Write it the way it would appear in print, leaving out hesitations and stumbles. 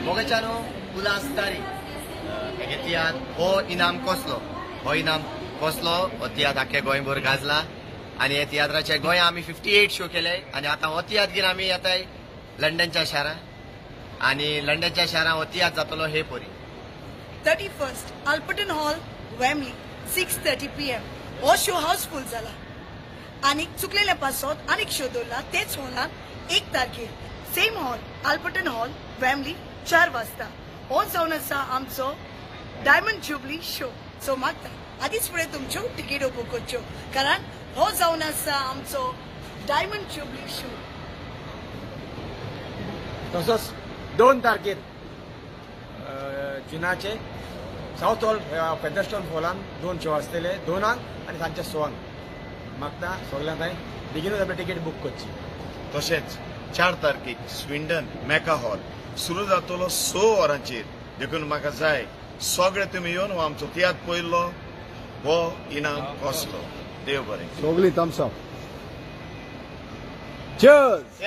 मोगाच्यानो उल्हास तारी हेगे तियात्र हो इनाम कसलो, हो इनाम कसलो हो तियात्र आख्खे गोंयभर गाजला आनी हे तियात्राचे गोंया आमी 58 शो केले आनी आतां हो तियात्र घेवन आमी येताय लंडनच्या शारांत आनी लंडनच्या शारांत हो तियात्र जातलो हे परी 31st Alperton hall Wembley 6:30 PM. हो शो हाऊसफुल जाला आनीक चुकलेल्या पासत आनीक शो दवरला तेच हॉलान 1 तारखेर same hall Alperton hall Wembley 4 वाजता. हो जावन आसा आमचो डायमंड जुबली शो. सो मागता आदीच फुडें तुमच्यो तिकेटो बूक करच्यो कारण हो जावन आसा आमचो डायमंड जुबली शो. तसोच 2 तारखेर जुनाचे सावथ हॉल फेदरस्टोन हॉलान 2 शो आसतले, 2 आनी सांजचे 6. मागता सगळ्यांक हांवें बेगीनूच आपली तिकेट बूक करची. तशेंच 4 तारखेक स्विंडन मेका हॉल सुरू जातलो 6 वरांचेर. देखून म्हाका जाय सगळे तुमी येवन हो आमचो तियात्र पयलो हो इनाम कसलो. देव बरें. सगळीं थम्स अप. Cheers.